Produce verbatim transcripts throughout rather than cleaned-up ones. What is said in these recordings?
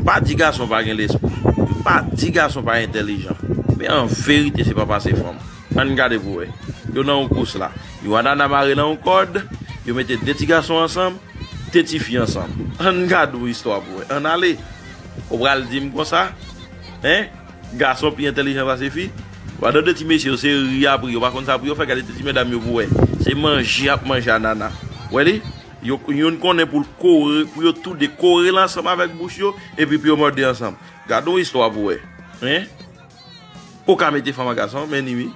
Pa di gason pa gen lespri. Pa di gason pa entèlijan. Men an verite, se pa pase fanm. Ann gade pou wè. Yo nan yon kous la. Yo anana mare nan yon kòd. Yo mete de ti gason ansanm, de ti fi ansanm. Ann gade yon istwa pou wè. Ann ale. Ou pral di m konsa? Hein? Gason pi entèlijan pase fi? Pandan de ti mesye yo, se ri y ap ri, yo pa konn sa pou yo fè, gade de ti medam yo pou wè. Se manje y ap manje anana. Wè li? Yo, youn konnen pou l kore, pou yo toude kore l ansanm avèk bouch yo, epi pou yo mòde ansanm. Gade yon istwa pou wè. Hein? Ou ka mete fanm ak gason, men ni wi.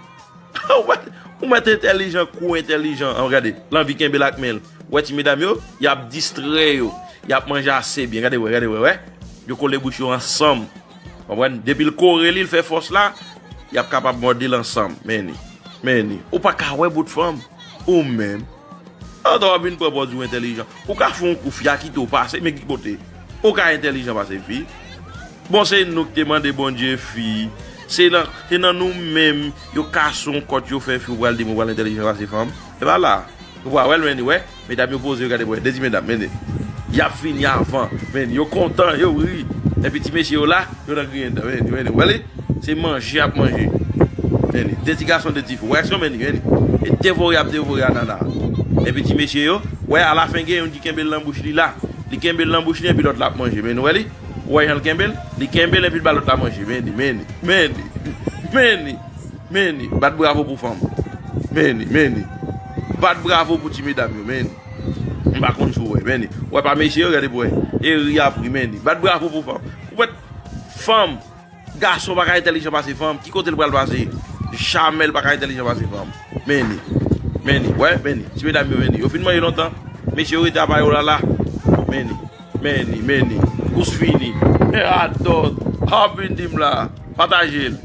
Ou mèt, ou mèt entèlijan, kou entèlijan. An, gade, l anvi kenbe l ak men l. Wè ti medam yo, y ap distrè yo. Y ap manje ase byen. Gade wè, gade wè, wè. Yo kole bouch yo ansanm. Konprann? Depi l kore li, l fè fòs la, y ap kapab mòde l ansanm. Men ni. Men ni. Ou pa ka wè bout fanm. Ou menm. Antan w ap vin pran pòz ou entèlijan. Ou ka fè yon kou fi a kite w pase, men ki kote? Ou ka entèlijan pase fi? Bon, se nou ki te mande Bondye fi. Se nan, se nan nou menm, yo kase yon kòt, yo fè fi, ou pral di m ou pral entèlijan pase fanm. E pa la. Ou pa wè l, men ni, wè. Medam yo poze, yo gade, wè. De ti medam, men ni. Y ap fini avan, men ni. Yo kontan, yo ri. Epi ti mesye yo la, yo nan griyen dan, men ni, men ni. Wè li? Se manje y ap manje. Men ni. De ti gason, de ti fi. Wè aksyon, men ni, men ni. E devore y ap devore anana. Epi ti mesye yo, wè, alafen gen youn ki kenbe l nan bouch li la. Li kenbe l nan bouch li, epi lòt la ap manje. Men ni, wè li? Ou wè jan l kenbe l? Li kenbe l, epi l ba lòt la manje. Men ni, men ni, men ni. Men ni. Men ni. Bat bravo pou fanm. Men ni, men ni. Bat bravo pou ti medam yo, men ni. M pa konn si w wè, men ni. Ou wè pa mesye yo, gade pou wè. E ri ap ri, men ni. Bat bravo pou fanm. Ou wè fanm, gason pa ka entèlijan pase fanm. Ki kote l pral pase? Jamè l pa ka entèlijan pase fanm. Men ni. Men ni, wè, men ni. Ti medam yo, men ni. Yo fin manje lontan. Mesye yo rete apa yo la la. Men ni. Men ni, men ni. Kous fini. E adòt. Ap vin di m la. Pataje l.